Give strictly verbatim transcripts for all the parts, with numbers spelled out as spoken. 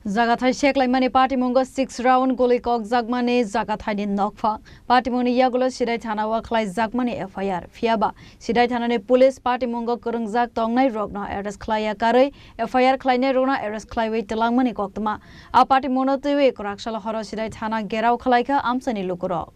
Jagathai seklaimani patimungo six round guli kokjakmani Jagathaini nokphang. Patimungni yagulo Sidai thana o khlaijakmani F I R. Phiyaba Sidai thanani police patimungo kwrwngjak tongnai rokno arrest khlaiya karwi F I R khlainai rokno arrest khlaiwi twlangmani koktwma. A patimungno twiwi kwraksalo horo Sidai thana gerao khlaikha amchaini lukurok.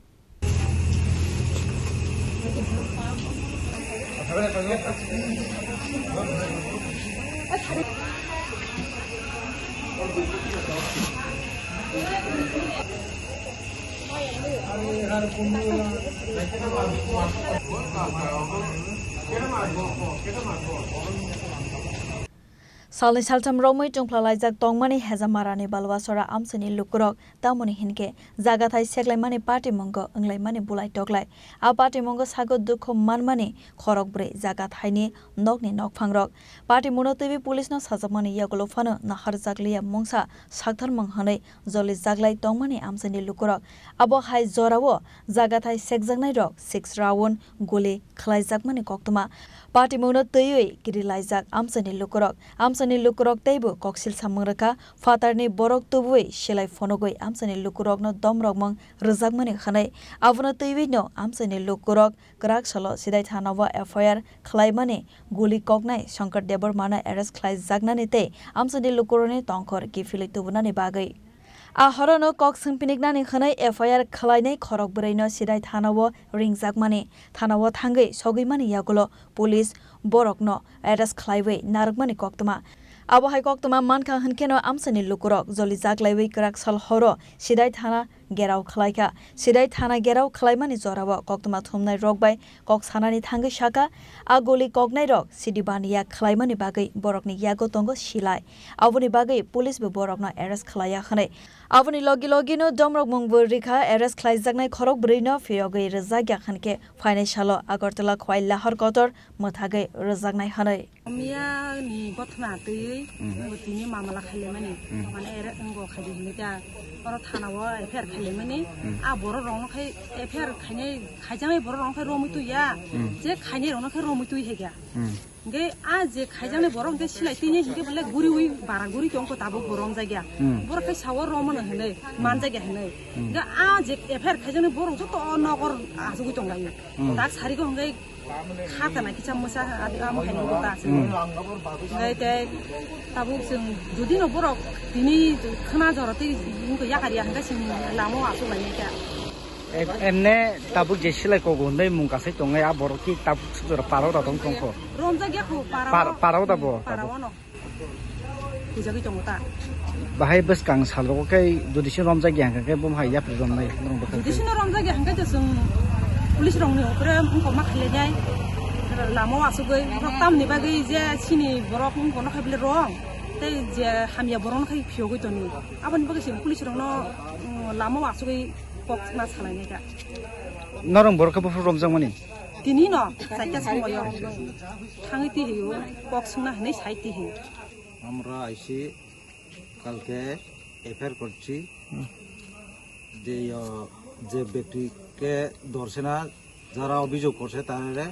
Salni saltham romwi chwngphlalaijak tongmani Hejamarani Balwasora amchaini lukurok, tamoni hinkhe Jagathai seklaimani patimungo wnglaimani bulai toklai. A patimungo sago dukhu manmani khorokbrwi Jagathaini nokni nokphangrok. Patimungno twiwi police no sajakmani yagulo phano naharjakliya mungsa sakthar mung hwnwi jolijaklai tongmani amchaini lukurok. Abo hai jorao Jagathai sekjaknairok six round guli khlaijakmani koktwma. Patimungno twiwi kirilaijak amchaini lukurok. Amchaini lukurok teibo koksil samung rwkha, phatarni borok tubui silai phonogwi amchaini lukurokno domrokmung rwjakmani hwnwi. Abono twiwino amchaini lukurok kwraksalo Sidai thana o F I R khlaimani guli koknai Shankar Debbarmano arrest khlaijaknani tei amchaini lukurokni tongkhor kiphilwi tubunani bagwi. A horono kok swngpiniknani hwnwi F I R khlainai khorok bwrwino Sidai thana o ringjakmani, thana o thangwi sogwimani yagulo police borokno arrest khlaiwi narwkmani koktwma. Abo hai koktwma mankha hwnkheno amchaini lukurok jolijaklaiwi kwraksal horo Sidai thana gerao khlaikha. Sidai thana gerao khlaimani jorao koktwma thumnai rok bai kok sanani thangwi sakha, a guli koknai rok sidi baniya khlaimani bagwi borokni yago tongo silai. Aboni bagwi police bo borokno arrest khlaiya hwnwi. Aboni logi logino domrok mungbo rikha, arrest khlaijaknai khorok bwrwino phiyogwi rwjakya hwnkhe phainai salo Agartala Khwai Lahar Kotor mwthagwi rwjaknai hwnwi. Miya ni gothna twi Hmm. bo tini mamala khailaimani. Hmm. Mane ere wngbo khaidi hinwi ta oro thana o F I R khailaimani. Hmm. A borok rokno khai F I R khainai, khaijaknai borok rokno khai romwi twi ya. Hmm. Je khainai rokno khai romwi twi hekya. Hmm. Hingke a je khaijaknai borok hingke silai twi ya hingke bole guriwi bara guri tongkho tabuk bo romjakya. Hmm. Borok khai sao romano hinwi, manjakya hinwi. Hmm. Hingke a je F I R khaijaknai borok joto o nokor achugwi tonglaio. Hmm. Tak sariko hingke Kha tana kisa mwsa adi amo hai nungkha chwng. Hmm. Ngai tei tabuk chwng jodi no borok tini khna jora tei wngkha yakar ya hwnkhe chwng lama o achuk lai kha. Em-, emne tabuk je silai kogo hwnwi mung kasai tongnai a borok ki tabuk jora parao da tong tongkho. Romjak ya kho parao. Par-, parao da bo, Parao tabuk. No. Bujagwi tongo ta. Bahai bwskang sal rogo khe judicial romjak ya hwnkhe bo hai yapri romnai norok bwkha. Judicial no romjak ya hwnkhe je chwng police rokni upre wngkoma khailainai lama o asugwi borok tamni bagwi je chini borok wngkona khai bile rom tei je hamya borokno khai phiyogwi toni aboni bagwi chwng police rokno, um, lama o asugwi kok ma salainai kha. Norok borok khe buphuru romjakmani? Tini no chaita somoyo thangwi tihio kok swngna hinwi sai tihio. আমরা আইছি কালকে এফআইআর করছি হুম। যে, ইয়ো, যে ব্যক্তিকে ধরছে না, যারা অভিযোগ করছে তারা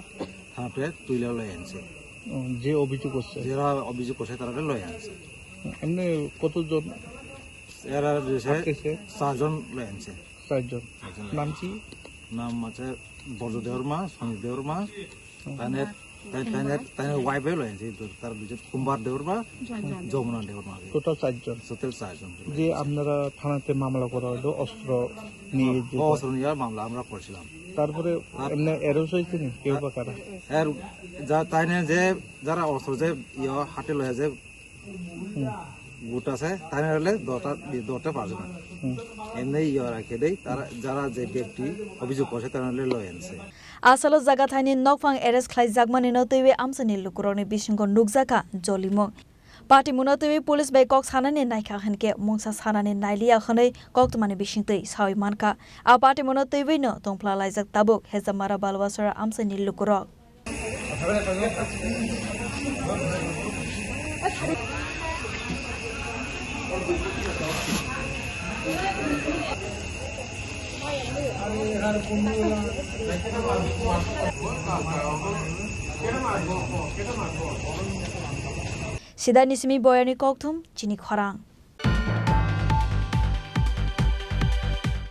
থানাতে তুলে লয়ে আনছে। ও, যে অভিযোগ করছে? যারা অভিযোগ করছে তারা লয়ে আনছে। এমনি কতজন এরা রয়েছে আটকেছে? চারজন লয়ে আনছে। চারজন। চারজন লয়ে নাম আনছে। কি? নাম আছে বর্জ দেওরমা, সনি দেওরমা, তানের, তাই-, তানের, তানের ওয়াইফে লয়েছে, তার দুজন কুম্বার দেওরমা, যমুনা। যমুনা দেওরমা। টোটাল চারজন। টোটাল চারজন। যে আপনারা থানাতে মামলা করা হলো অস্ত্র নিয়ে যে ও, অস্ত্র নিয়ে মামলা আমরা করছিলাম। তারপরে আর এমনি অ্যারেস্ট হয়েছে নি? কেউ বা কারা? এর যা, তাই না যে যারা অস্ত্র যে ইয়ে হাতে লয়ে যে হুম। গুট আছে, তাই না হলে দশটা, দশটা পাঁচজন। হুম। এমনি ইয়ে রাখে দেই, তারা, যারা যে ব্যক্তি অভিযোগ করছে, তারা হলে লয়ে আনছে। Asalo Jagathaini nokphang arrest khlaijakmani no twiwi amchaini lukurokni bisingo nukjakha jolimung. Patimungno twiwi police bai kok sanani naikha hinkhe mungsa sanani nailiya hwnwi koktwmani bisingtwi sawi mankha. A patimungno twiwino tongphla laijak tabuk Hejamara Balwasora amchaini lukurok. Sidani simi Boyani Kokthum, chini khorang.